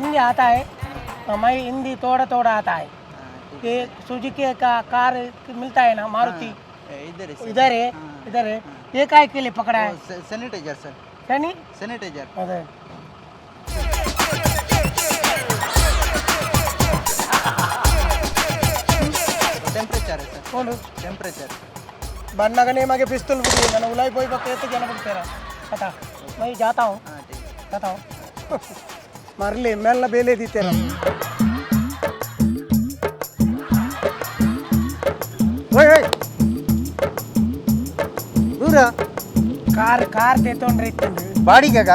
हिंदी आता है। मैं हिंदी थोड़ा थोड़ा आता है। ये सुजुकी का कार मिलता है ना, मारुति? इधर है सर। इधर है, इधर है। ये काय के लिए पकड़ा है? वो सैनिटाइजर सर। सैनी सैनिटाइजर। अरे टेम्परेचर है सर। कौन? टेम्परेचर। बन्नगने मगे पिस्तौल बुड़ी ನಾನು उलाई बोई बक एत जन बिಡ್ತಾರ अता मैं जाता हूँ। हाँ, ठीक है। जाता हूँ ಮರಲಿ ಮೆಲ್ಲ ಬೇಲೆ ದೀತೇರ। ಓಯ್ ಓಯ್, ದೂರ। ಕಾರ್ ಕಾರ್ ದೇತೊಂಡ್ರೆ ಇತ್ತಂಡು। ಬಾಡಿಗೆಗ?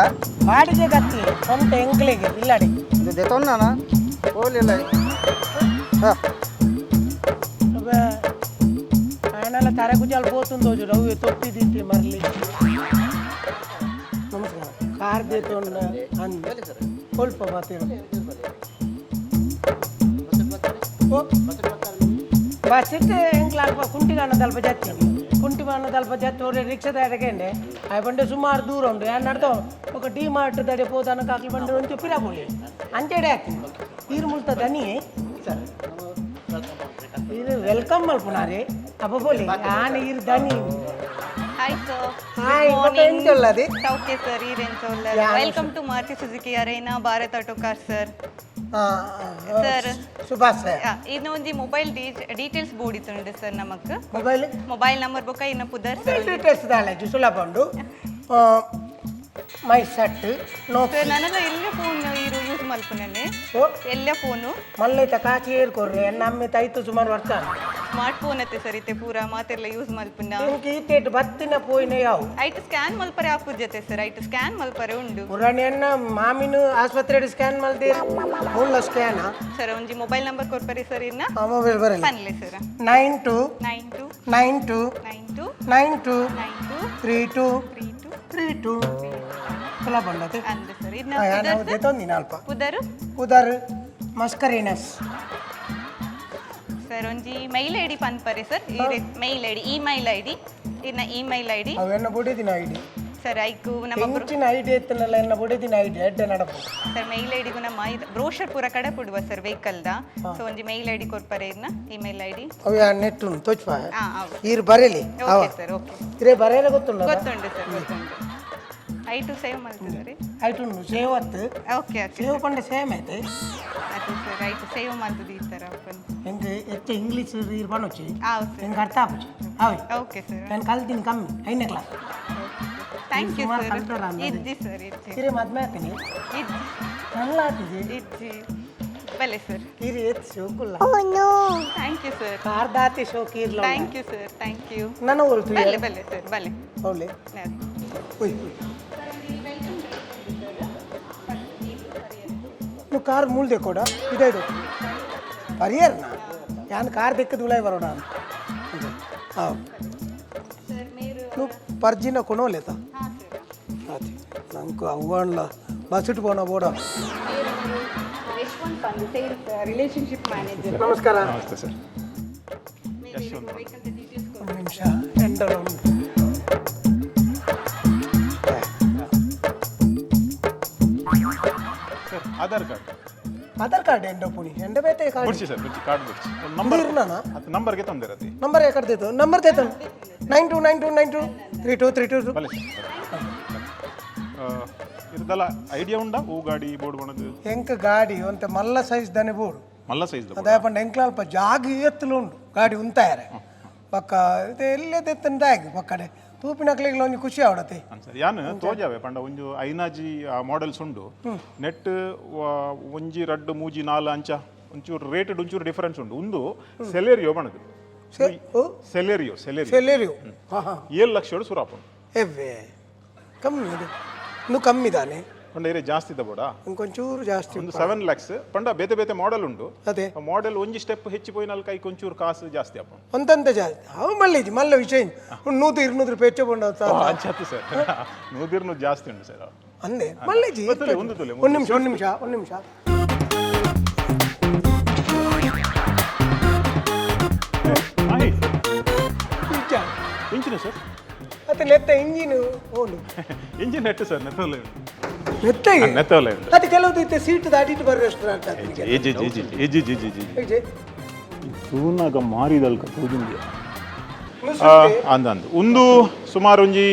ಬಾಡಿಗೆ ಗತ್ತಿ, ಸ್ವಂತ ಎಂಕ್ಲೆಗೆ ಇಲ್ಲಡೆ। ಇದು ದೆತೊನ್ನಾನ ಹೋಲಿಲ್ಲ, ಹಾಂ। ఆయన తరగుజాలు పోతుందో రవ్వు తొప్పి తింటే మరలి। ನಮಸ್ಕಾರ, ಕಾರ್ ದೇತೊಂಡ ಅಂದ್ ಸ್ವಲ್ಪ ಬಾತೀರ। ಬಸ್ ಎಂಕ್ಲ ಅಲ್ಪ ಕುಂಟಿಗಾನ ತಲ್ಪ ಜಾತಿ, ಕುಂಟಿಗಾನ ತಲ್ಪ ಜಾತಿ ಒರೆ ರಿಕ್ಷಾ ಎಡಕೆಂಡೆ ಆಯ್ ಬಂಡೆ ಸುಮಾರು ದೂರ ಉಂಡು। ಯಾನ್ ನಡ್ದೋ ఒక ಡಿ ಮಾರ್ಟ್ ದಡೆ ಪೋದಾನ ಕಾಕ್ಲಿ ಬಂಡೆ ಒಂಚು ಪಿರಾಬೋಲಿ ಅಂಚೆಡೆ ಹಾಕಿ ಈರು ಮುಲ್ತ ದನಿ ಇದು welcome ಮಲ್ಪುನಾರೆ ಅಪ್ಪ ಬೋಲಿ ಆನೆ ಈರು ದನಿ। Hi sir. Hi, ಮತ್ತೆ ಎಂತ ಉಳ್ಳದಿ? ಓಕೆ ಸರ್, ಈರೆಂತ ಉಳ್ಳಾರಿ? Welcome to Maruti Suzuki Arena Bharat auto car sir. Sir. Subhash sir. ಇನ್ನು ಒಂಜಿ ಮೊಬೈಲ್ ಡೀಟೇಲ್ಸ್ ಬೋರ್ಡ್ ಇತ್ತುಂಡು ಸರ್ ನಮಕ್। Mobile. Mobile number ಬೊಕ್ಕ ಇನ್ನ ಪುದರ್ ಸರ್। ಡೀಟೇಲ್ಸ್ ದಾಲೆ ಸುಲಭ ಉಂಡು, my set no. Sir, ನನಲ ಎಲ್ಲ ಫೋನ್ ಇರು ಯೂಸ್ ಮಲ್ಪುನನೆ। ಓ. ಎಲ್ಲ ಫೋನು। ಮಲ್ಲೈತ ಕಾಚಿ ಏರ್ಕೊರ್ರೆ ನಮ್ಮೆ ತೈತು ಸುಮಾರು ವರ್ಷ। ಸ್ಮಾರ್ಟ್ ಫೋನ್ ಅತ್ತೆ ಸರ್, ಇತ್ತೆ ಪೂರ ಮಾತೆಲ್ಲ ಯೂಸ್ ಮಲ್ಪುನ। ಇಂಕ್ ಈತೇಟ್ ಬತ್ತಿನ ಪೋಯಿನ ಯಾವು। ಐಟ್ ಸ್ಕ್ಯಾನ್ ಮಲ್ಪರೆ ಆಪುಜತೆ ಸರ್, ಐಟ್ ಸ್ಕ್ಯಾನ್ ಮಲ್ಪರೆ ಉಂಡು। ಪುರಾಣಿಯನ್ನ ಮಾಮಿನ ಆಸ್ಪತ್ರೆ ಸ್ಕ್ಯಾನ್ ಮಲ್ತೀರ್ ಮೂಲ ಸ್ಕ್ಯಾನ್। ಸರ್, ಒಂಜಿ ಮೊಬೈಲ್ ನಂಬರ್ ಕೊರ್ಪರಿ ಸರ್ ಇನ್ನ। ಮೊಬೈಲ್ ಬರಲ್ಲ। ಪನ್ಲೆ ಸರ್। 92 92 92 92 92 92 32 32 32 ಸುಲಭ ಉಂಡತೆ। ಅಂದ್ ಸರ್, ಇನ್ನ ನಾವು ಪುದರ್ ಸರ್? ದೆತೊಂದಿನ ಅಲ್ಪ। ಪುದರು? ಉದರ್ ಮಸ್ಕರಿನಸ್। ಸರ್, ಒಂಜಿ ಮೈಲ್ ಐಡಿ ಪನ್ಪರೆ sir, mail ID, email ID, ಇನ್ನ ಇಮೇಲ್ ಐಡಿ। ಅವೆನ್ನ ಬುಡಿದಿನ ಐಡಿ। ಸರ್, ಐಕು ನಮ್ಮ ಹೆಂಚಿನ ಐಡಿ ಎತ್ತನಲ್ಲ, ಎನ್ನ ಬುಡಿದಿನ ಐಡಿ ಎಡ್ಡೆ ನಡಪು। ಸರ್, ಮೈಲ್ ಐಡಿಗೂ ನಮ್ಮ ಬ್ರೋಷರ್ ಪೂರ ಕಡೆ ಕೊಡುವ ಸರ್ ವೆಹಿಕಲ್ದ। ಸೊ ಒಂಜಿ ಮೈಲ್ ಐಡಿ ಕೊರ್ಪರೆ ಇನ್ನ ಇಮೇಲ್ ಐಡಿ। ಅವು ನೆಟ್ ಉಂಡು ತೋಚ್ಪ। ಹಾ, ಹೌದು। ಈರ್ ಬರೇಲಿ ಅವ। Okay sir, okay. ಇರೇ ಬರೇಲೆ ಗೊತ್ತುಂಡ? ಗೊತ್ತುಂಟು ಸರ್, ಗೊತ್ತುಂಟು. I to save ಮಾಡ್ತಿದ್ದಾರೆ। ಐಟು ಉಂಡು ಸೇವ್ ಅತ್ತು। Okay okay. Save ಪಂಡ ಸೇಮ್ ಐತೆ। ಅದು sir, I to save ಮಾಡ್ತದೆ ಈ ಥರ ಓಪನ್। ಎಂಕ್ ಹೆಚ್ಚು ಇಂಗ್ಲೀಷ್ ಈರ್ ಪನೊಚ್ಚಿ। ಹೌದು ಸರ್. ಎಂಕ್ ಅರ್ಥ ಆಪುಜಿ ಅವೇ। Okay sir. ನಾನು ಕಲ್ತೀನಿ ಕಮ್ಮಿ, ಐದನೇ class. Thank you. ಸುಮಾರು ಸರ್. ಕಲ್ತಾರ ಅಂದಾಜು. ಇಜ್ಜಿ ಸರ್, ಇಜ್ಜಿ. ಹಿರೇ ಮದ್ಮೆ ಆತೀನಿ? ಇಜ್ಜಿ. ನಲ್ಲ ಆತಿಜಿ? ಇಜ್ಜಿ, ಬಲೆ ಸರ್. ಹಿರಿ ಎತ್ತು ಶೋಕುಲ್ಲ। Thank you sir. ಕಾರ್ದಾತಿ ಶೋಕ್ ಇರ್ಲ। Thank you sir, thank you. ನನ್ನ ಹೋಲ್ತು. ಬಲೆ ಬಲೆ ಸರ್, ಬಲೆ. ಹೋಗ್ಲಿ. ಉಯ್ ಉಯ್, నువ్వు ಕಾರ್ ಮೂಲ ದೇಕೋಡ ಇದಾಯ್ತು ಪರಿಯರ್ನ ಯಾನ್ ಕಾರ್ ದಿಕ್ಕದ ಉಲಾಯ್ ಬರೋಣ। ಹಾಂ, నువ్వు పర్జిన కొనోలేదా? అది నాకు అవ్వన్ల బస్సుటు పోనా పోడా। ಯಶವಂತ್ ಅಂದು sales relationship manager. ನಮಸ್ಕಾರ. ನಮಸ್ತೆ ಸರ್. ಒಂದು ನಿಮಿಷ, ಎಂಟಲ್ಲ ಉಂಟು। Sir, Aadhaar card. Aadhaar card ಎಂಡ ಪುಣಿ ಎಂಡ ಬೇತೆ ಕಾರ್ಡ್. ಬಿಡ್ಸಿ ಸರ್, ಬಿಡ್ಸಿ, ಕಾರ್ಡ್ ಬಿಡ್ಸಿ. ಒಂದು ನಂಬರ್. ಇರ್ನಾನ? ಅದು ನಂಬರ್ಗೆ ತಂದಿರತಿ. ನಂಬರ್ ಎక్కడ తెತ್ತು? ನಂಬರ್ తెತ್ತು, 929292 3232. ಬಲೆ ಸರ್. ಇರ್ದಲ್ಲ ಐಡಿಯಾ ಉಂಡಾ ಹೂ ಗಾಡಿ ಬೋರ್ಡ್ ಬಣದು? ಎಂಕ್ ಗಾಡಿ ಒಂತೆ ಮಲ್ಲ ಸೈಜ್ ದನೆ ಬೋಡು. ಮಲ್ಲ ಸೈಜ್. ಅದೇ ಪಂಡ ಎಂಕ್ಲ ಅಲ್ಪ ಜಾಗ ಎತ್ತಲು ಉಂಡು ಗಾಡಿ ಉಂತಾಯರೆ ಪಕ್ಕ ಇದು ಎಲ್ಲೇ ತೆತ್ತಂದಾಗಿ ಪಕ್ಕಡೆ ತೂಪಿನಕ್ಲಿಗೆ ಒಂಜಿ ಖುಷಿ ಆವಡತೆ. ಸರ್, ಯಾನ್ ತೋಜಾವೆ ಪಂಡ ಒಂಜು ಐನಾಜಿ ಮಾಡೆಲ್ಸ್ ಉಂಡು. ನೆಟ್ ಒಂಜಿ ರಡ್ಡು ಮೂಜಿ ನಾಲ್ ಅಂಚ ಒಂಚೂರು ರೇಟ್ ಒಂಚೂರು ಡಿಫರೆನ್ಸ್ ಉಂಡು. ಒಂದು ಸೆಲೆರಿಯೋ ಬಣದು. ಓ. Celerio, Celerio. ಸೆಲೆರಿಯೋ, ಹಾಂ ಹಾಂ. 7 ಲಕ್ಷ ಸುರಾಪುಂಡು. ಎವ್ವೆ, ಕಮ್ಮಿ ಅದು ಇನ್ನು ಕಮ್ಮಿ ತಾನೆ. ಪಂಡ ಇರೆ ಜಾಸ್ತಿ ಬೋಡ? ಇಂಕೊಂಚೂರು ಜಾಸ್ತಿ. ಒಂದು 7 ಲ್ಯಾಕ್ಸ್ ಪಂಡ ಬೇತೆ ಬೇತೆ ಮಾಡೆಲ್ ಉಂಡು. ಅದೇ. ಮಾಡೆಲ್ ಒಂಜಿ ಸ್ಟೆಪ್ ಹೆಚ್ಚು ಪೋಯಿನಲ್ ಕೈ ಕೊಂಚೂರು ಕಾಸು ಜಾಸ್ತಿ ಅಪ್ಪ. ಒಂತಂತ ಜಾಸ್ತಿ ಅವು ಮಲ್ಲ ಇಜ್ಜಿ, ಮಲ್ಲ ವಿಷಯ ಒಂದು 100 200 ರೂಪಾಯಿ ಹೆಚ್ಚು ಪಂಡ. ಅಂಚಾತು ಸರ್, ನೂದಿರ್ನು ಜಾಸ್ತಿ ಉಂಟು ಸರ್. ಅಂದೆ ಮಲ್ಲ ಇಜ್ಜಿ. ಗೊತ್ತಿಲ್ಲ, ಒಂದು ತುಲೆ. ಒಂದು ನಿಮಿಷ, ಒಂದು ನಿಮಿಷ, ಒಂದು ನಿಮಿಷ. ಹಾಯ್. ನಿಜ. ಇಂಚಿನ ಸರ್? ಮತ್ತೆ ನೆತ್ತ ಇಂಜಿನ್ ಓನು? ಇಂಜಿನ್ ನೆಟ್ಟು ಸರ್, ನೆತ್ತಲ್ಲ. ಮೆತ್ತಗೆ ನೆತ್ತವಲ್ಲ ಉಂಡು. ಅದು ಕೆಲವು ಇತ್ತೆ ಸೀಟ್ ದಾಟಿಟ್ಟು ಬರೋ restaurant. Age age age age age age. ತೂನಾಗ ಮಾರಿದಲ್ಕ ತೂಜಿಂದಿಯ. ಅಂದ ಅಂದ್ ಒಂದು ಸುಮಾರು ಒಂಜಿ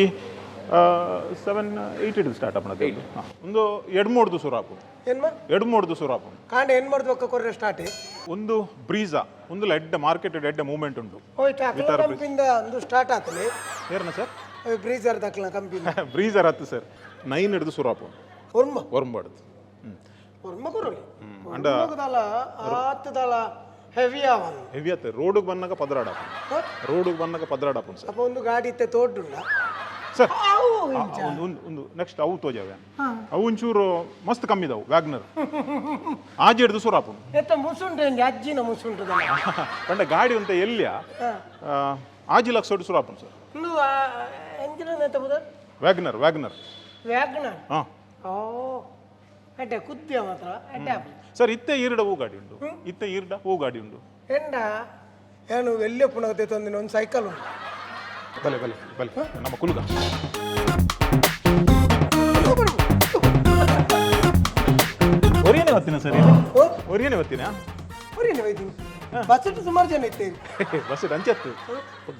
7-8 ಹಿಡಿದು ಸ್ಟಾರ್ಟ್ ಆಪಣ. ಒಂದು ಎಡ್ಮೂಡ್ದು ಸುರು ಆಪುಂಡು. ಏನ್ಮ? ಎಡ್ಮೂಡ್ದು ಸುರು ಆಪುಂಡು. ಕಾಂಡ ಏನ್ ಮಾಡ್ದು ಒಕ್ಕ ಕೊರ್ರೆ ಸ್ಟಾರ್ಟ್. ಒಂದು ಬ್ರೀಜಾ, ಒಂದು ಎಡ್ಡ ಮಾರ್ಕೆಟ್ ಎಡ್ಡ ಮೂವ್ಮೆಂಟ್ ಉಂಟು. ಹೋಯ್ತು, ಅಕ್ಲ ಕಂಪಿಂದ ಒಂದು ಸ್ಟಾರ್ಟ್ ಆತಲೆ. ಏರ್ನ ಸರ್? ಬ್ರೀಜರ್ ದಕ್ಲ ಕಂಪಿಂದ. ಬ್ರೀಜರ್ ಆತು ಸರ್, 9 ಹಿಡಿದು ಸುರು ಆಪುಂಡು. ಒರ್ಮ. ಒರ್ಂಬಡ್ದು. ಒರ್ಮ ಕೊರೊಲಿ. ಅಂಡ ಒರ್ಮಗದಲ ಆತದಲ ಹೆವಿ ಆವನ್. ಹೆವಿ ಆತು, ರೋಡಿಗೆ ಬಂದಾಗ ಪದರಾಡ. ರೋಡಿಗೆ ಬಂದಾಗ ಪದರಾಡ ಆಪುಂಡು ಸರ್. ಅಪ್ಪ ಒಂದು ಗಾಡಿ ಇತ್ತೆ ತೋಡ್ಡುಂಡ. ಸರ್. ಅವು. ಒಂದು ಒಂದು ಒಂದು ನೆಕ್ಸ್ಟ್ ಅವು ತೋಜಾವೆ. ಅವು ಒಂಚೂರು ಮಸ್ತ್ ಕಮ್ಮಿ ಇದಾವು. ವ್ಯಾಗ್ನರ್ ಆಜಿ ಹಿಡಿದು ಸುರು ಆಪುಂಡು. ಎತ್ತ ಮುಸುಂಟು ಎಂಜಿ ಅಜ್ಜಿನ ಮುಸುಂಟುದಲ್ಲ. ಪಂಡ ಗಾಡಿ ಅಂತ ಎಲ್ಲಿಯ ಆಜಿ ಲಕ್ಷ ಸುರು ಆಪುಂಡು ಸರ್. ಒಂದು ಎಂಜಿನ ಎಂತ ಬುದ? WagonR, WagonR. ವ್ಯಾಗ್ನರ್. ಹಾಂ. ಓ, ಅಡ್ಡೆ ಕುದ್ದಿಯ ಮಾತ್ರ ಅಡ್ಡೆ ಆಪುಂಡು. ಸರ್, ಇತ್ತೆ ಈರ್ಡ ಹೂ ಗಾಡಿ ಉಂಟು. ಇತ್ತೆ ಈರ್ಡ ಹೂ ಗಾಡಿ ಉಂಟು. ಎಂಡ ಏನು ಎಲ್ಲಿ ಪುನಗತೆ ತಂದಿನ ಒಂದು ಸೈಕಲ್ ಉಂಟು. ಬಲೆ ಬಲೆ ಬಲೆ, ನಮ್ಮ ಕುಲುಗ. ಒರಿಯನೆ ಹೊತ್ತಿನ ಸರ್? ಓ. ಒರಿಯನೆ ಹೊತ್ತಿನ. ಹೊರಿನ ಒಯ್ತೀನಿ ಬಸ್ ಸುಮಾರು ಜನ ಇತ್ತೇವೆ. ಬಸ್ ಅಂಚತ್ತು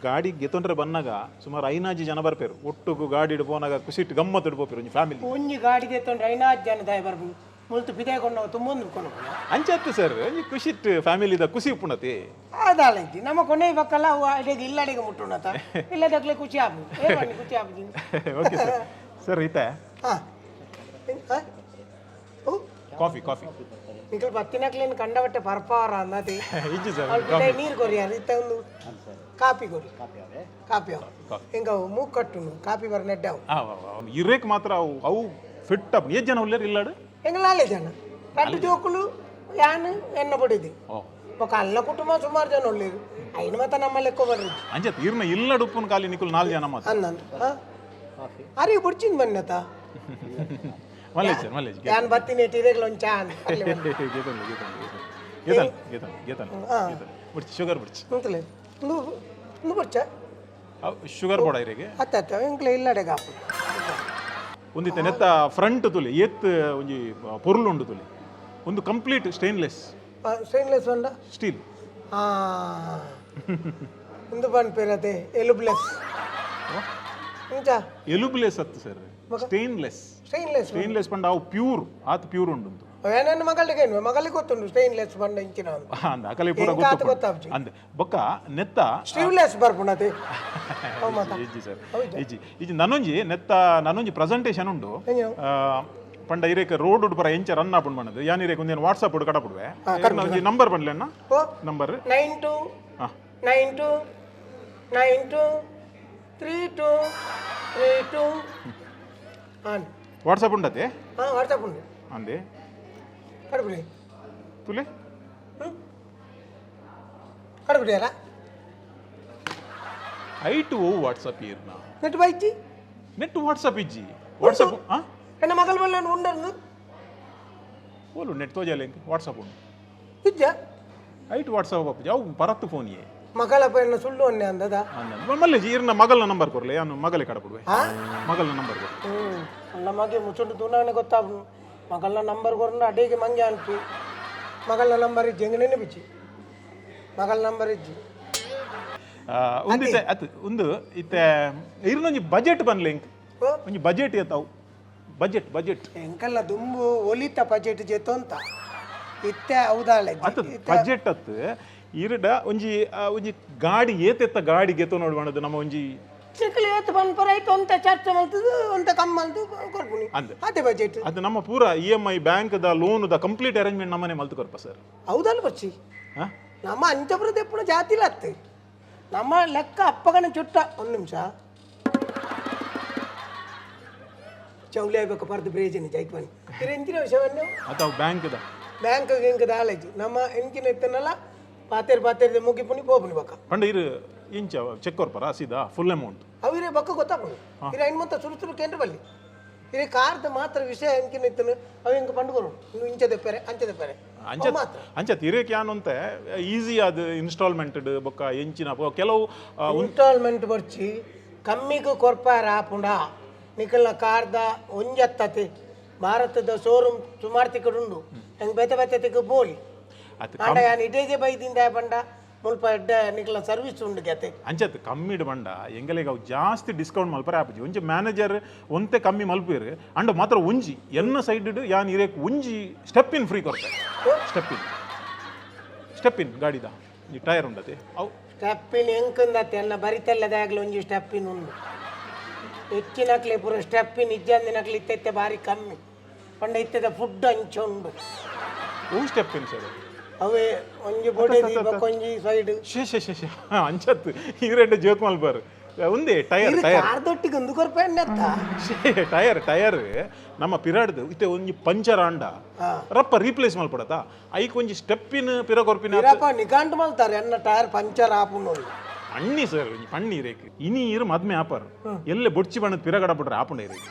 ಗಾಡಿ ಗೆತೊಂಡ್ರೆ ಬನ್ನಾಗ ಸುಮಾರು ಐನಾಜಿ ಜನ ಬರ್ಪೇರು ಒಟ್ಟುಗು. ಗಾಡಿ ಪೋನಾಗ ಕುಸಿಟ್ಟು ಗಮ್ಮತ್ತು ಪೋಪೇರು ಒಂಜಿ ಫ್ಯಾಮಿಲಿ. ಒಂಜಿ ಗಾಡಿಗೆ ತೊಂದ್ರೆ ಐನಾರು ಜನ ದಾಯ ಬರ್ಬು ಮುಲ್ತು ಪಿದಾಯ ಕೊಂಡು ತುಂಬೊಂದು ಕೊಂಡು. ಅಂಚತ್ತು ಸರ್, ಒಂಜಿ ಖುಷಿಟ್ ಫ್ಯಾಮಿಲಿದ ಖುಷಿ ಉಪ್ಪುಣತಿ. ಅದಾಳ ಇಜ್ಜಿ ನಮ್ಮ ಕೊನೆ ಪಕ್ಕಲ್ಲ ಅವು ಅಡಿಗೆ ಇಲ್ಲ ಅಡಿಗೆ ಮುಟ್ಟುಣತ ಇಲ್ಲದಕ್ಲೆ ಖುಷಿ ಆಪು ಏ ಬನ್ನಿ ಖುಷಿ ಆಪು. Okay sir. ಸರ್, ಇತ್ತೆ ಹಾಂ ಓ. Coffee, coffee. ನಿಖಲ್ ಬತ್ತಿನಕ್ಲೇನು ಕಂಡಬಟ್ಟೆ ಪರ್ಪವರ ಅನ್ನತಿ. ಇಜ್ಜಿ ಸರ್. ಅವ್ಳು ನೀರು ಕೊರಿಯಾರ ಇತ್ತ ಒಂದು ಕಾಪಿ ಕೊಡಿ. ಕಾಪಿ ಅವು ಹಿಂಗ ಮೂಗ್ ಕಟ್ಟುನು ಕಾಪಿ ಬರ ನೆಡ್ಡೆ ಅವು. ಇರೇಕ್ ಮಾತ್ರ ಅವು ಅವು ಫಿಟ್ ಅಪ್. ಏಜ್ ಜನ ಉಲ್ಲೇರು ಇಲ್ಲಾಡು? ಎಂಗ್ಲ ನಾಲೆ ಜನ, ರಡ್ಡು ಜೋಕುಲು, ಯಾನ್ ಎನ್ನ ಪಡಿದು. ಓ. ఒక ಅಲ್ಲ ಕುಟುಂಬ ಸುಮಾರು ಜನ ಉಳ್ಳೇರು ಐನು ಮಾತ ನಮ್ಮ ಲೆಕ್ಕ ಬರ್ರಿ. ಅಂಚತ್ ಇರ್ನ ಇಲ್ಲಡು ಉಪ್ಪುನ ಖಾಲಿ ನಿಕುಲ್ ನಾಲ್ ಜನ ಮಾತ್ರ. ಅನ್ನ ಅರಿ ಬುಡ್ಚಿನ್ ಬನ್ನತ. ಮಲ್ಲೇಜ್ ಸರ್, ಮಲ್ಲೇಜ್. ಯಾನ್ ಬತ್ತಿನ ಇಟ್ಟಿರೇಗ್ಲ ಒಂದು ಚಾ ಅನ್ ಅಲ್ಲಿ ಬನ್ನಿ. ಗೀತನ್ ಗೀತನ್ ಗೀತನ್ ಗೀತನ್ ಗೀತನ್ ಗೀತನ್ ಬುಡ್ಚಿ, ಶುಗರ್ ಬುಡ್ಚಿ. ಅಂತಲೇ ಒಂದು ಒಂದು ಬುಡ್ಚ. ಶುಗರ್ ಬೋಡ ಇರೆಗೆ. ಅತ್ತ ಅತ್ತ ಎಂಕ್ಲೆ ಇಲ್ಲಡೆ ಕಾಪು. ಒಂದಿತ್ತೆ ನೆತ್ತ ಫ್ರಂಟ್ ತುಲಿ ಏತ್ ಒಂಜಿ ಪೊರ್ಲು ಉಂಡು ತುಲಿ. ಒಂದು ಕಂಪ್ಲೀಟ್ ಸ್ಟೈನ್ಲೆಸ್. ಸ್ಟೈನ್ಲೆಸ್ ಒಂಡ? ಸ್ಟೀಲ್. ಹಾಂ, ಒಂದು ಪನ್ಪೇರತೆ ಎಲುಬ್ಲೆಸ್ ಇಂಚ. ಎಲುಬ್ಲೆಸ್ ಅತ್ತು ಸರ್, ಸ್ಟೈನ್ಲೆಸ್. ಸ್ಟೈನ್ಲೆಸ್. ಸ್ಟೈನ್ಲೆಸ್ ಪಂಡ ಅವು ಪ್ಯೂರ್ ಆತ್, ಪ್ಯೂರ್ ಉಂಡು. ಏನೇನು ಮಗಳಿಗೆ ಮಗಳಿಗೆ ಗೊತ್ತುಂಟು ಸ್ಟೈನ್ಲೆಸ್ ಬಂಡ ಇಂಚಿನ ಒಂದು. ಅಂದ ಅಕಲೆ ಪೂರ. ಎಂಕ ಆತ್ ಗೊತ್ತು. ಗೊತ್ತಾಪ್ಜಿ. ಅಂದ್ ಬೊಕ್ಕ ನೆತ್ತ ಸ್ಟೀವ್ಲೆಸ್ ಬರ್ಪುಣತೆ ಅವು ಮಾತ. ಇಜ್ಜಿ ಸರ್, ಇಜ್ಜಿ ಇಜ್ಜಿ. ನನೊಂಜಿ ನೆತ್ತ ನನೊಂಜಿ ಪ್ರೆಸೆಂಟೇಷನ್ ಉಂಡು. ಎಂಜಿನ? ಪಂಡ ಇರೇಕ ರೋಡ್ ಪರ ಎಂಚ ರನ್ ಆಪುಂಡು ಪಂಡದು ಯಾನ್ ಇರೇಕ ಒಂದೇನು ವಾಟ್ಸಪ್ ಕಡಪುಡುವೆ. ಒಂಜಿ ನಂಬರ್ ಪಂಡ್ಲೆಣ್ಣ. ಓ. ನಂಬರ್. 92 ಹಾ. 92 92 32 32 ಆನ್. ವಾಟ್ಸಪ್ ಉಂಡತೆ? ಹಾಂ, ವಾಟ್ಸಪ್ ಉಂಟು. ಅಂದೆ. ಕಡ್ಬಿಡಿ. ತುಲೆ. ಕಡ್ಬಿಡಿಯಾರ. ಐಟು ಓ ವಾಟ್ಸಪ್ ಇರ್ನ. ನೆಟ್ ಬೈಚಿ. ನೆಟ್ ವಾಟ್ಸಪ್ ಇಜ್ಜಿ, ವಾಟ್ಸಪ್ ಆ. ಎನ್ನ ಮಗಲ್ ಬಲ್ಲ ಉಂಡರ್ನು. ಓಲು ನೆಟ್ ತೋಜಾಲೆ ವಾಟ್ಸಪ್ ಉಂಡು. ಇಜ್ಜ. ಐಟು ವಾಟ್ಸಪ್ ಅಪ್ಪುಜಿ, ಅವು ಪರತ್ತು ಫೋನ್ ಯೇ. ಮಗಳ ಪೈನ ಸುಳ್ಳು ಅನ್ನೆ ಅಂದದ. ಅಂದ ಮಲ್ಲೇಜಿ ಇರ್ನ ಮಗಲ್ನ ನಂಬರ್ ಕೊರ್ಲೆ, ಯಾನು ಮಗಲೆ ಕಡಪುಡುವೆ. ಹಾ. ಮಗಲ್ನ ನಂಬರ್ ಕೊರ್ಲೆ. ಹ್ಞೂ, ಅಲ್ಲ ಮಗೆ ಮುಚ್ಚುಂಡು ತೂನಾನೆ ಗೊತ್ತಾಪು. ಮಗಳ ನಂಬರ್ ಕೊರ್ನ ಅಡೇಗೆ ಮಂಗೆ ಅನ್ಪಿ. ಮಗಳ ನಂಬರ್ ಇಜ್ಜಿ ಎಂಗ್ ನೆನಪಿಚ್ಚಿ ಮಗಳ ನಂಬರ್ ಇಜ್ಜಿ. ಒಂದು ಇತ್ತೆ ಅತ್ ಒಂದು ಇತ್ತೆ ಇರ್ನೊಂಜಿ ಬಜೆಟ್ ಬನ್ಲೆ ಇಂಕ್. ಓ. ಒಂಜಿ ಬಜೆಟ್ ಏತಾವು, ಬಜೆಟ್ ಬಜೆಟ್. ಎಂಕಲ್ಲ ದುಂಬು ಒಲಿತ ಬಜೆಟ್ ಜೆತ್ತೊಂತ ಇತ್ತೆ ಹೌದಾಳೆ. ಅತ್ ಬಜೆಟ್ ಅತ್ ಇರಡ ಒಂಜಿ ಒಂಜಿ ಗಾಡಿ ಏತೆತ್ತ ಗಾಡಿ ಗೆತೋ ನೋಡು ಮಾಡೋದು ನಮ್ಮ ಒಂಜಿ. ಚಿಕ್ಕಲಿ ಏತ್ ಪನ್ಪರ ಆಯ್ತು ಒಂತ ಚರ್ಚೆ ಮಲ್ತದು ಒಂತ ಕಮ್ಮಿ ಮಲ್ತು ಕೊರ್ಪುನಿ. ಅಂದ್. ಅದೇ ಬಜೆಟ್. ಅದು ನಮ್ಮ ಪೂರ ಇ M I, bank the loan the complete arrangement ನಮ್ಮನೆ ಮಲ್ತು ಕೊರ್ಪ ಸರ್. ಹೌದಲ್ಲ ಬಚ್ಚಿ. ಹಾ. ನಮ್ಮ ಅಂಚಪುರದ ಎಪ್ಪುನ ಜಾತಿಲ ಅತ್ತೆ ನಮ್ಮ ಲೆಕ್ಕ ಅಪ್ಪಗನ ಚುಟ್ಟ. ಒಂದು ನಿಮಿಷ ಚೌಲಿ ಆಗ್ಬೇಕು ಪರ್ದು ಪ್ರಯೋಜನ ಜೈಕ್ ಬನ್ನಿ ಎಂಚಿನ ವಿಷಯವನ್ನು. ಅಥವಾ ಬ್ಯಾಂಕ್ the bank ಗಿಂಕ್ ದಾಲೇಜ್ ನಮ್ಮ ಎಂಚಿನ ಇತ್ತನಲ್ಲ ಪಾತೇರ್ ಪಾತೇರ್ ಮುಗಿ ಪುನಿ ಪೋಪುನಿ ಬಕ್ಕ. ಪಂಡ ಇರು ಇಂಚ ಚೆಕ್ ಕೊರ್ಪರ ಸೀದಾ ಫುಲ್ ಅಮೌಂಟ್? ಅವಿರೇ ಬಕ್ಕ ಗೊತ್ತಾಪುಂಡು. ಇರೆ ಐನ್ ಮೊತ್ತ ಸುರು ಸುರು ಕೇಂದ್ರ ಬಲ್ಲಿ ಇರೆ ಕಾರ್ದ ಮಾತ್ರ ವಿಷಯ ಎಂಚಿನ ಇತ್ತನು ಅವು ಹಿಂಗೆ ಪಂಡುಕೊರು ಇನ್ನು ಇಂಚ ದೆಪ್ಪರೆ ಅಂಚ ದೆಪ್ಪರೆ. ಅಂಚ ಅವು ಮಾತ್ರ. ಅಂಚ ತಿರೇಕ್ ಯಾನ್ ಅಂತೆ ಈಸಿ ಅದು ಇನ್ಸ್ಟಾಲ್ಮೆಂಟ್ ಬೊಕ್ಕ ಎಂಚಿನ ಕೆಲವು ಇನ್ಸ್ಟಾಲ್ಮೆಂಟ್ ಬರ್ಚಿ ಕಮ್ಮಿಗೆ ಕೊರ್ಪಾರ ಆಪುಂಡ ನಿಕಲ್ನ ಕಾರ್ದ ಒಂಜತ್ತತಿ ಭಾರತದ ಶೋರೂಮ್ ಸುಮಾರು ತಿಕ್ಕಡು ಉಂಡು ಹೆಂಗೆ ಬೇತೆ ಬೇತೆ ತಿಕ್ಕ ಬೋಲಿ ಆಂಡ ಯಾನ್ ಇಡೇಜೆ ಬೈದಿಂದ ಪಂಡ ಮುಲ್ಪ ಎಡ್ಡೆ ನಿಕ್ಲ ಸರ್ವಿಸ್ ಉಂಡು ಗತೆ ಅಂಚತ್ ಕಮ್ಮಿಡ್ ಬಂಡ ಎಂಗಲಿಗೆ ಅವು ಜಾಸ್ತಿ ಡಿಸ್ಕೌಂಟ್ ಮಲ್ಪರೆ ಆಪುಜಿ ಒಂಜಿ ಮ್ಯಾನೇಜರ್ ಒಂತೆ ಕಮ್ಮಿ ಮಲ್ಪೇರು ಅಂಡ ಮಾತ್ರ ಒಂಜಿ ಎನ್ನ ಸೈಡ್ ಯಾನ್ ಇರೇಕ್ ಒಂಜಿ ಸ್ಟೆಪ್ ಇನ್ ಫ್ರೀ ಕೊರ್ತೆ. ಸ್ಟೆಪ್ ಇನ್ ಗಾಡಿದ ಈ ಟೈರ್ ಉಂಡತೆ ಅವು. ಸ್ಟೆಪ್ಪಿನ ಎಂಕಂದತ್ತೆ ಎನ್ನ ಬರಿತೆಲ್ಲದಾಗಲಿ ಒಂಜಿ ಸ್ಟೆಪ್ಪಿನ ಉಂಡು ಹೆಚ್ಚಿನಕ್ಲೆ ಪೂರ ಸ್ಟೆಪ್ಪಿನ ಇಜ್ಜಂದಿನಕ್ಲೆ ಇತ್ತೈತೆ ಬಾರಿ ಕಮ್ಮಿ ಪಂಡ ಇತ್ತದ ಫುಡ್ ಅಂಚ ಉಂಡು. ಹೂ ಸ್ಟೆಪ್ ಇನ್ ಸರ್? ಅವೇ ಒಂಜಿ ಬೊಡೆ ಒಂಜಿ ಸೈಡ್. ಶೇ ಶೇ ಶೇ ಶೇ, ಅಂಚತ್ ಈ ರೆಡ್ಡೆ ಜೋಕ್ ಮಲ್ಪಾರು. ಒಂದೇ ಟೈರ್ ಟೈರ್ ಕಾರ್ದೊಟ್ಟಿಗೆ ಒಂದು ಕೊರ್ಪೆ ಎಣ್ಣೆತ್ತ. ಶೇ, ಟೈರ್ ಟೈರ್ ನಮ್ಮ ಪಿರಾಡ್ದು ಇತ್ತೆ ಒಂಜಿ ಪಂಚರ್ ಆಂಡ ರಪ್ಪ ರೀಪ್ಲೇಸ್ ಮಲ್ಪಡತ, ಐಕ್ ಒಂಜಿ ಸ್ಟೆಪ್ಪಿನ ಪಿರ ಕೊರ್ಪಿನ. ಇರಪ್ಪ ನಿಘಂಟು ಮಲ್ತಾರೆ ಎನ್ನ ಟೈರ್ ಪಂಚರ್ ಆಪುಂಡು. ಪಣ್ಣಿ ಸರ್, ಒಂಜಿ ಪಣ್ಣಿ ರೇಕ್ ಇನಿ ಇರು ಮದ್ಮೆ ಆಪರ್ ಎಲ್ಲೆ ಬೊಡ್ಚಿ ಬಣ್ಣದ ಪಿರ ಕಡಪಡ್ರೆ ಆಪುಂಡ ಇರೇಕ್.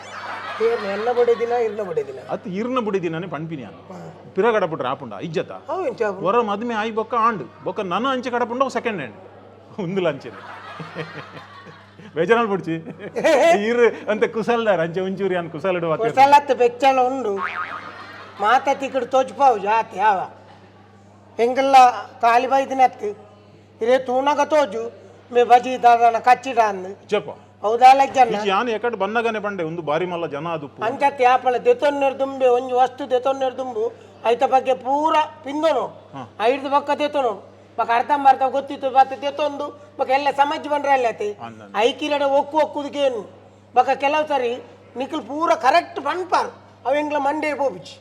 ಏನ್ ಎನ್ನ ಬೊಡೆ ದಿನ ಇರ್ನ ಬೊಡೆ ದಿನ? ಅತ್ ಇರ್ನ ಬುಡಿ ದಿನನೇ ಪಣ್ಪಿನಿ ಅನ್ನ ಪಿರ ಕಡಪಡ್ರೆ ಆಪುಂಡ ಇಜ್ಜತ. ಅವು ಎಂಚ ಆಪುಂಡು? ಹೊರ ಮದ್ಮೆ ಆಯಿ ಬೊಕ್ಕ ಆಂಡು ಬೊಕ್ಕ ನನ ಅಂಚೆ ಕಡಪುಂಡ ಸೆಕೆಂಡ್ ಹ್ಯಾಂಡ್ ಉಂದುಲ ಅಂಚೆನೆ ಬೇಜಾರು ಬುಡ್ಚಿ ಇರು ಅಂತ ಕುಸಲ್ದಾರ ಅಂಚೆ ಒಂಚೂರಿ ಅನ್ ಕುಸಲಡು. ಕುಸಲತ್ತು ಬೆಚ್ಚಲ ಉಂಡು ಮಾತ ತಿಕ್ಕಡು ತೋಚ್ಪಾವು ಜಾತಿ ಯಾವ ಎಂಗೆಲ್ಲ ಕಾಲಿ ಬೈದಿನತ್ತು ಇರೇ ತೂನಗ ತೋಜು ಮೇ ಬಜಿ ದಾದನ ಕಚ್ಚಿಡ ಅಂದು. ಜಪ. ಹೌದಾ ಜನ? ಯಾನ್ ಎಕಡ್ ಬನ್ನಗನೆ ಬಂಡೆ ಒಂದು ಬಾರಿ ಮಲ್ಲ ಜನ ಅದು. ಅಂಚತ್ ಯಾಪಳ ದೆತೊನ್ನೆರ್ ದುಂಬೆ ಒಂಜಿ ವಸ್ತು ದೆತೊನ್ನೆರ್ ದುಂಬು ಐತ ಬಗ್ಗೆ ಪೂರ ಪಿಂದೊನು ಐದು ಬೊಕ್ಕ ದೆತೊನು ಬೊಕ್ಕ ಅರ್ಧಂಬರ್ಧ ಗೊತ್ತಿತ್ತು ಬತ್ತ ದೆತೊಂದು ಬೊಕ್ಕ ಎಲ್ಲ ಸಮಾಜ ಬಂದ್ರೆ ಅಲ್ಲತಿ ಐಕಿರಡೆ ಒಕ್ಕು ಒಕ್ಕುದಕ್ಕೇನು ಬೊಕ್ಕ ಕೆಲವು ಸರಿ ನಿಖಲ್ ಪೂರ ಕರೆಕ್ಟ್ ಪನ್ಪಾರ್ ಅವು ಎಂಗ್ಲ ಮಂಡೆ ಪೋಪಿಚಿ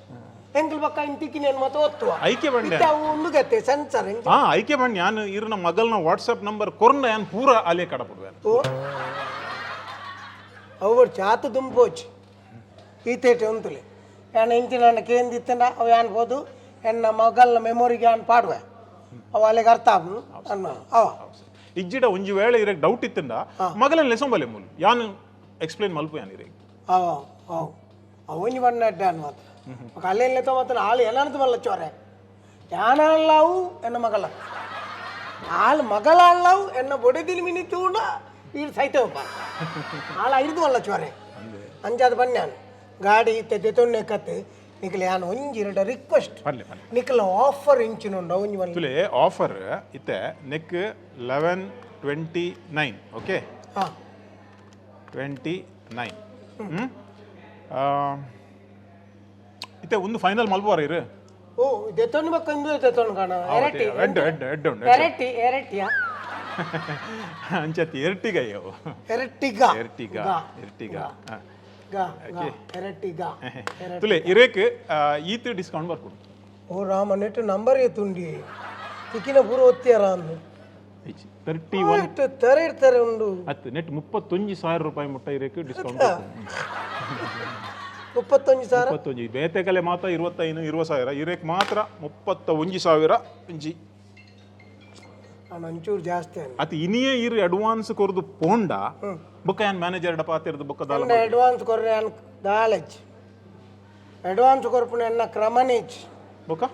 ಎಂಗ್ಲ ಬೊಕ್ಕ ಇನ್ ತಿಕ್ಕಿನೇನು ಮತ್ತೆ ಒತ್ತುವ. ಐಕೆ ಬಂಡೆ. ಇತ್ತೆ ಅವು ಉಂಡು ಗತ್ತೆ ಸೆನ್ಸರ್. ಹಾ, ಐಕೆ ಬಂಡೆ ಯಾನ್ ಇರ್ನ ಮಗಲ್ನ ವಾಟ್ಸಪ್ ನಂಬರ್ ಕೊರ್ನ ಯಾನ್ ಪೂರ ಅಲೆ ಕಡಪಡುವೆ. ಅವು ಚಾತು ದುಂಪೋಚಿ ಈತೇಟೆ ಉಂತುಲೆ ಯಾನ್ ಇಂಚಿನ ಕೇಂದಿತ್ತಂಡ ಅವು ಯಾನ್ ಪೋದು ಎನ್ನ ಮಗಲ್ನ ಮೆಮೊರಿಗೆ ಯಾನ್ ಪಾಡುವೆ, ಅವು ಅಲ್ಲಿಗೆ ಅರ್ಥ ಆಪುನು ಅನ್ನ ಅವ. ಇಜ್ಜಿಡ ಒಂಜಿ ವೇಳೆ ಇರಕ್ ಡೌಟ್ ಇತ್ತಂಡ ಮಗಲನ್ ಲೆಸೊಂಬಲೆ ಮೂಲು ಯಾನ್ ಎಕ್ಸ್ಪ್ಲೇನ್ ಮಲ್ಪು ಯಾನ್ ಇರೇಗ್. ಅವ ಅವು ಅವು ಒಂಜಿ ಬಣ್ಣ ಅಡ್ಡ ಮಾತ್ರ ಬೊಕ ಅಲ್ಲೆಲ್ಲ ಮಾತ್ರ ಆಳು ಏನಂತ ಮಲ್ಲ ಚೋರೆ ಯಾನಲ್ಲಾವು ಎನ್ನ ಮಗಳ ಆಳು ಮಗಳ ಅಲ್ಲವು ಎನ್ನ ಬೊಡೆದಿನ ಮಿನಿ ತೂಂಡ ಈಡ್ ಸೈತವಪ್ಪ ಆಳು ಐದು ಮಲ್ಲ ಚೋರೆ ಅಂಜಾದ ಬನ್ಯಾನು ಗಾಡಿ ಇತ್ತೆ ದೆತೊನ್ನೆ ಕತ್ತೆ ನಿಕಲೆ ಯಾನ್ ಒಂಜಿ ಎರಡ ರಿಕ್ವೆಸ್ಟ್. ಪನ್ಲೆ ಪನ್ಲೆ. ನಿಕಲ ಆಫರ್ ಇಂಚಿನ ಉಂಡು ಒಂಜಿ ಮಲ್ಲ. ತುಲೆ ಆಫರ್ ಇತ್ತೆ ನೆಕ್ 1129, ಓಕೆ? ಹಾ. 29 ಇತ್ತೆ ಒಂದು ಫೈನಲ್ ಮಲ್ಪುವಾರ ಇರು. ಓ ದೆತೊನ್ನು ಬಕ್ಕ ಇಂದು ದೆತೊನ್ನು ಕಾಣ ಎರಟಿ. ಎಡ್ಡು ಎಡ್ಡು ಎಡ್ಡು ಉಂಡು. ಎರಟಿ ಎರಟಿಯಾ? ಅಂಚತಿ ಎರ್ಟಿಗ ಅಯ್ಯವು. ಎರಟಿಗ. ಎರ್ಟಿಗ. ಗಾ. ಎರ್ಟಿಗ. ಗಾ ಗಾ ಎರಟಿಗ ಎರಟಿ. ತುಲೆ ಇರೇಕ್ ಈತ್ ಡಿಸ್ಕೌಂಟ್ ಬರ್ಪುಂಡು. ಓ ರಾಮ ನೆಟ್ ನಂಬರ್ ಏತುಂಡಿ ತಿಕ್ಕಿನ ಪೂರ ಒತ್ತಿಯಾರ ಅಂದು. 31. ಇಟ್ಟು ತರ ಇರ್ತಾರೆ ಉಂಡು. ಅತ್ತು ನೆಟ್ 31,000 ರೂಪಾಯಿ ಮುಟ್ಟ ಇರೇಕ್ ಡಿಸ್ಕೌಂಟ್. 31,000. 31 ಬೇತೆಕಲೆ ಮಾತ್ರ 25 20,000, ಇರೇಕ್ ಮಾತ್ರ 31,000 ಇಂಜಿ. ನಾನು ಒಂಚೂರು ಜಾಸ್ತಿ ಅಂದ. ಅತಿ ಇನಿಯೇ ಇರು ಅಡ್ವಾನ್ಸ್ ಕೊರ್ದು ಪೋಂಡ ಬೊಕ್ಕ ಯಾನ್ ಮ್ಯಾನೇಜರ್ ಡಪ ಆತಿರ್ದು ಬೊಕ್ಕ ದಾಲ. ಅಡ್ವಾನ್ಸ್ ಕೊರ್ರೆ ಅನ್ ದಾಲೆಜ್ ಅಡ್ವಾನ್ಸ್ ಕೊರ್ಪುನ ಎನ್ನ ಕ್ರಮನೇಜ್. ಬೊಕ್ಕ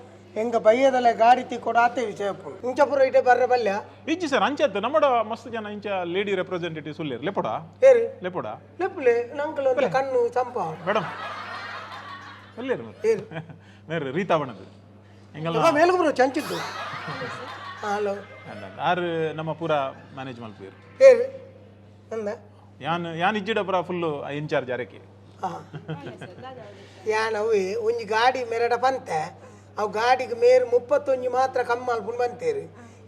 ಎಂಕ ಬಯ್ಯದಲ್ಲ ಗಾಡಿ ತಿಕ್ಕೊಡು ಆತೆ ವಿಷಯ ಇಂಚಪುರ ಇಟೆ ಬರ್ರೆ ಬಲ್ಯ. ಇಜ್ಜಿ ಸರ್, ಅಂಚೆ ನಮ್ಮಡ ಮಸ್ತ್ ಜನ ಇಂಚ ಲೇಡಿ ರೆಪ್ರೆಸೆಂಟೇಟಿವ್ಸ್ ಉಲ್ಲೇರ್ ಲೆಪೊಡ. ಏರಿ? ಲೆಪೊಡ. ಲೆಪ್ಪುಲೆ ನಂಕಲ್ ಒಂದು ಕಣ್ಣು ಸಂಪ. ಮೇಡಮ್ ಉಲ್ಲೇರ್. ಏರಿ? ಮೇರ್ ರೀತಾ ಬಣ್ಣದು ಎಂಗಲ್ಲ. ಮೇಲ್ಗು ಬರೋ ಚಂಚಿದ್ದು ಹಲೋ. ಆರು ನಮ್ಮ ಪೂರ ಮ್ಯಾನೇಜ್ ಮಲ್ಪೇರು. ಏರಿ ಅಂದ? ಯಾನ್ ಯಾನ್ ಇಜ್ಜಿಡ ಪೂರ ಫುಲ್ ಇನ್ಚಾರ್ಜ್ ಅರೆಕೆ. ಹಾಂ ಯಾನ್ ಅವು ಒಂಜಿ ಗಾಡಿ ಮೆರಡ ಪಂತೆ ಅವು ಗಾಡಿಗೆ ಮೇರು 31 ಮಾತ್ರ ಕಮ್ಮಿ ಮಲ್ಪುಂಡು ಬಂತೇರು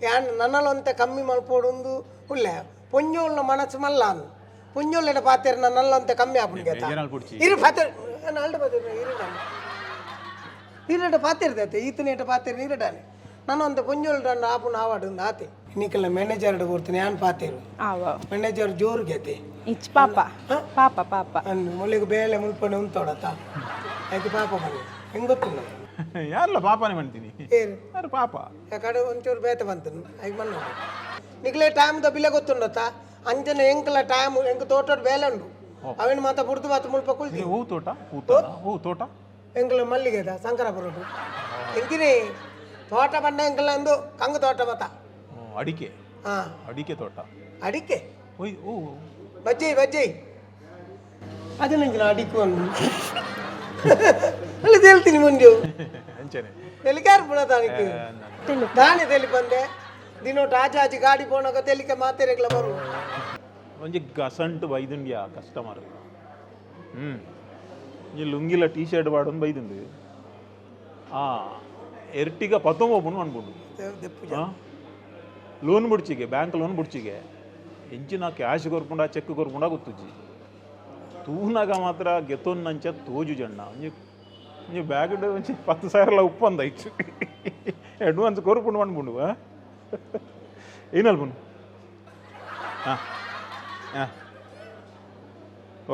ಯಾನ್ ನನ್ನಲೊಂತೆ ಕಮ್ಮಿ ಮಲ್ಪೋಡೊಂದು ಉಲ್ಲೆ ಪೊಂಜೋಳ್ನ ಮನಸ್ಸು ಮಲ್ಲ ಅಂದು ಪೊಂಜೋಳ್ಳೆಡ ಪಾತೇರು ನನ್ನಲ್ಲೊಂತೆ ಕಮ್ಮಿ ಆಪುಂಡು ಗೇತ. ಬೇಜಾರ್ ಪುಡ್ಚಿ. ಇರು ಪಾತೇರು ಅಲ್ಡ ಪಾತೇರು ಇರು ನೀರಡ ಪಾತೇರ್ದತ್ತೆ ಈತನೇಟ ಪಾತೇರು ನೀರಡಾನೆ ನಾನು ಒಂದು ಪೊಂಜೋಳ್ಡ ಆಪುಂಡು ಆವಾಡು ಆತೆ ನಿಕಲ ಮ್ಯಾನೇಜರ್ ಕೊಡ್ತೀನಿ ಯಾನ್ ಪಾತೇರು. ಆವ. ಮ್ಯಾನೇಜರ್ ಜೋರು ಗೆತೆ. ಇಚ್ ಪಾಪ ಪಾಪ ಪಾಪ. ಅನ್ನು ಮೊಳಿಗೆ ಬೇಳೆ ಮುಲ್ಪಣೆ ಉಂತೋಡತ್ತ ಆಯ್ತು ಪಾಪ ಬನ್ನಿ ಹೆಂಗೆ ಗೊತ್ತಿಲ್ಲ. ಯಾರಲ್ಲ ಪಾಪನೇ ಮಾಡ್ತೀನಿ. ಏರು? ಯಾರು ಪಾಪ? ಯಾಕಡೆ ಒಂಚೂರು ಬೇತೆ ಬಂತು ಐಕ್ ಮಣ್ಣು ನಿಕ್ಲೆ ಟೈಮ್ the ಬಿಲೆ ಗೊತ್ತುಂಡತ್ತ ಅಂಚನೆ ಎಂಕಲ ಟೈಮ್ ಎಂಕ ತೋಟದ ಬೇಲೆ ಉಂಡು ಅವೇನು ಮಾತ ಬುಡ್ದು ಮಾತ ಮುಲ್ಪ ಕುಲ್ತಿ. ಹೂ ತೋಟ ಹೂ ತೋಟ ಹೂ ತೋಟ. ಎಂಕಲ ಮಲ್ಲಿಗೆದ ಶಂಕರಾಪುರ ಎಂಕಿನಿ ತೋಟ ಬಣ್ಣ ಎಂಕಲ ಅಂದು ಕಂಗು ತೋಟ ಮತ. ಓ, ಅಡಿಕೆ. ಹಾ. ಅಡಿಕೆ ತೋಟ. ಅಡಿಕೆ. ಓಯ್ ಓ. ಬಜ್ಜಿ ಬಜ್ಜಿ 15 ಅಡಿಕೆ ಒಂದು ಅಲ್ಲಿ ತೇಲ್ತೀನಿ ಮುಂಜು. ಅಂಚನೆ. ತೆಲಿಕಾರ್ ಪುಣ ತಾನಿಕ್ ದಾನೆ ತೆಲಿ ಬಂದೆ ದಿನೋಟ ಆಚೆ ಆಚೆ ಗಾಡಿ ಪೋನಾಗ ತೆಲಿಕೆ ಮಾತೆರೆಗ್ಲ ಬರು. ಒಂಜಿ ಗಸಂಟ್ ಬೈದುಂಡ್ಯಾ ಕಸ್ಟಮರ್. ಈ ಲುಂಗಿಲ ಟೀ ಶರ್ಟ್ ಪಾಡೊಂದು ಬೈದುಂಡು. ಆ ಎರ್ಟಿಗ ಪತ್ತೊಂಬ ಅನ್ಕೊಂಡು ಲೋನ್ ಬುಡ್ಚಿಗೆ, ಬ್ಯಾಂಕ್ ಲೋನ್ ಬುಡ್ಚಿಗೆ, ಎಂಚಿನ ಕ್ಯಾಶ್ ಕೊರ್ಪುಂಡ ಚೆಕ್ ಕೊರ್ಪುಂಡ ಗೊತ್ತುಜ್ಜಿ. ತೂನಾಗ ಮಾತ್ರ ಗೆತ್ತೊಂದಂಚ ತೋಜು ಜಣ್ಣ. ಒಂಜಿ ಒಂಜಿ ಬ್ಯಾಗ್ ಒಂಜಿ 10,000 ಉಪ್ಪಂದಾಯ್ತು ಅಡ್ವಾನ್ಸ್ ಕೊರ್ಪುಂಡು ಅನ್ಪುಂಡು. ಏನಲ್ಪುಂಡು? ಹಾಂ ಹಾಂ,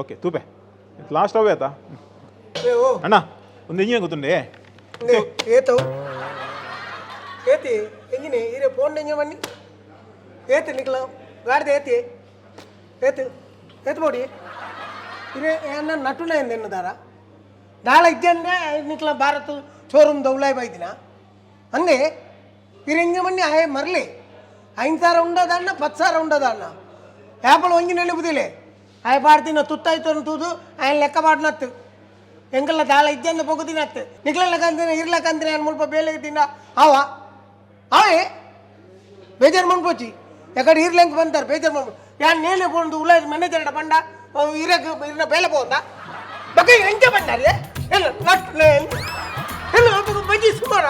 ಓಕೆ, ತೂಪೆ ಲಾಸ್ಟ್ ಅವೇ ಆತಾ. ಓ. ಅಣ್ಣ, ಒಂದು ಇಂಜಿನ್ ಗೊತ್ತುಂಡೆ. ಏತವು ಏತಿ ಎಂಜಿನಿ ಈರೆ ಫೋನ್ ಎಂಜಿನ ಬನ್ನಿ ಏತಿ ನಿಕ್ಲ ಗಾಡಿದ ಏತಿ ಏತು ಏತು ಬೋಡಿ ಇರೆ ಏನ ನಟುನ ಎಂದೆನ್ನುದಾರ ದಾಳ ಇಜ್ಜಂದೆ ನಿಕ್ಲ ಭಾರತ್ ಶೋರೂಮ್ ದೌಲಾಯ್ ಬೈದಿನ ಅಂದೆ. ಇರೆ ಎಂಜಿನ ಬನ್ನಿ ಆಯೆ ಮರ್ಲಿ 5,000 ಉಂಡದಣ್ಣ, 10,000 ಉಂಡದಣ್ಣ. ಯಾಪಲ ಒಂಜಿ ನೆನಪುದಿಲೆ ಆಯೆ ಪಾಡ್ತಿನ ತುತ್ತಾಯ್ತು ತೂದು ಆಯನ್ ಲೆಕ್ಕ ಪಾಡ್ನತ್ತು. ಎಂಕಲ್ಲ ದಾಳ ಇಜ್ಜಂದ ಪೊಗುದಿನತ್ತು ನಿಕ್ಲೆಲ್ಲ ಕಂತಿನ ಇರ್ಲ ಕಂತಿನ ಏನು ಮುಲ್ಪ ಬೇಲೆ ತಿನ್ನ ಅವ ಅವೇ ಬೇಜಾರು ಮನ್ಪೋಚಿ. ಎಕಡೆ ಇರ್ಲೆಂಕ್ ಬಂತಾರೆ ಬೇಜಾರು ಮನ್ಪು. ಯಾನ್ ನೇನೆ ಪೋಂದು ಉಲ್ಲ ಮ್ಯಾನೇಜರ್ ಬಂಡ ಇರಕ್ ಇರ್ನ ಬೇಲೆ ಪೋಂದ ಬಗೆ ಎಂಚ ಬಂದಾರೆ ಎಲ್ಲ ನಟ್ ಎಲ್ಲ ಅಪಗ ಬಜ್ಜಿ ಸುಮಾರ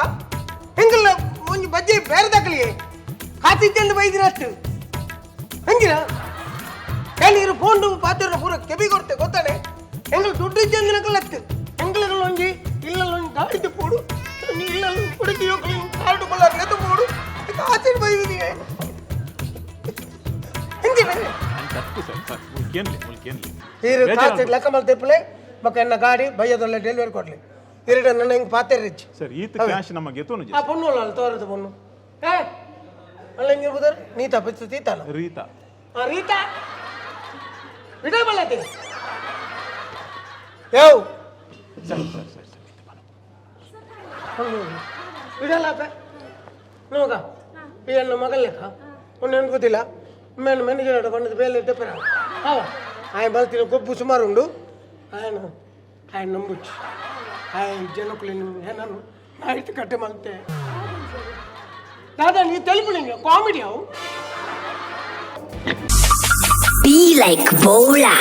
ಎಂಕಲ್ಲ ಒಂಜಿ ಬಜ್ಜಿ ಬೇರೆ ದಕ್ಕಲಿಗೆ ಕಾತಿದ್ದಂದು ಬೈದಿನಷ್ಟು ಹಂಗಿನ ಏನ್ ಇರು ಫೋನ್ ಪಾತ್ರ ಪೂರ ಕೆಬಿ ಕೊಡ್ತೆ ಗೊತ್ತಾನೆ. ಎಂಗಳು ದುಡ್ಡು ಇಜ್ಜಂದಿನಕಲತ್ತು ಎಂಗ್ಲಗಳು ಒಂಜಿ ಇಲ್ಲಲ್ಲ ಒಂಜಿ ಗಾಡಿ ಪೋಡು ಇಲ್ಲ ಕುಡಿದು ಕಾರ್ಡು ಕೊಲ್ಲಾರ ಎತ್ತು ಪೋಡು ಕಾಚಿನ ಬೈದಿನಿ ಹೆಂಗಿನ. ತಪ್ಪು ಸರ್, ಸರ್, ಮುಲ್ಕೇನ್ಲಿ ಮುಲ್ಕೇನ್ಲಿ. ಇರು ಕಾಚು ಲೆಕ್ಕ ಮಲ್ತಿಪ್ಪಲೆ ಬೊಕ್ಕ ಎನ್ನ ಗಾಡಿ ಬಯ್ಯದೊಲ್ಲ ಡೆಲಿವರಿ ಕೊಡ್ಲಿ. ಇರಡ ನನ್ನ ಹಿಂಗೆ ಪಾತೆ ರಿಚ್. ಸರ್, ಈತ ಕ್ಯಾಶ್ ನಮ್ಮ ಗೆತ್ತೋನು. ಆ ಪೊಣ್ಣು ಅಲ್ಲ ತೋರದು ಪೊಣ್ಣು. ಏ ಅಲ್ಲ, ಹಿಂಗೆ ಇರ್ಬೋದಾರ ನೀ ತಪ್ಪಿತ್ತು ತೀತಾನ. ರೀತಾ. ಆ ರೀತಾ ವಿಡ ಬಲ್ಲತಿ ಯಾವ. ಸರ್ ಸರ್ ಸರ್ ಸರ್, ವಿಡಲ್ಲ ಅಪ್ಪ ನಮಗ ಈ ನನ್ನ ಮಗಲ್ ಲೆಕ್ಕ ಒಂದು ನೆನ್ಪುತ್ತಿಲ್ಲ. ಮೇನ್ ಮ್ಯಾನೇಜರ್ ಬಂದದ್ದು ಬೇಲೆ ತೆಪ್ಪರ ಅವ ಆಯ್ ಬಲ್ತಿನ ಗೊಬ್ಬು ಸುಮಾರು ಉಂಡು. ಆಯನ ಆಯ್ ನಂಬುಚ್ಚು ಆಯ್ ಜನಕ್ಕುಲಿ ನಾನು ಆಯ್ತು ಕಟ್ಟೆ ಮಲ್ತೆ. ದಾದಾ ನೀ తెలుపు ಕಾಮಿಡಿ ಅವು. Be like Bola.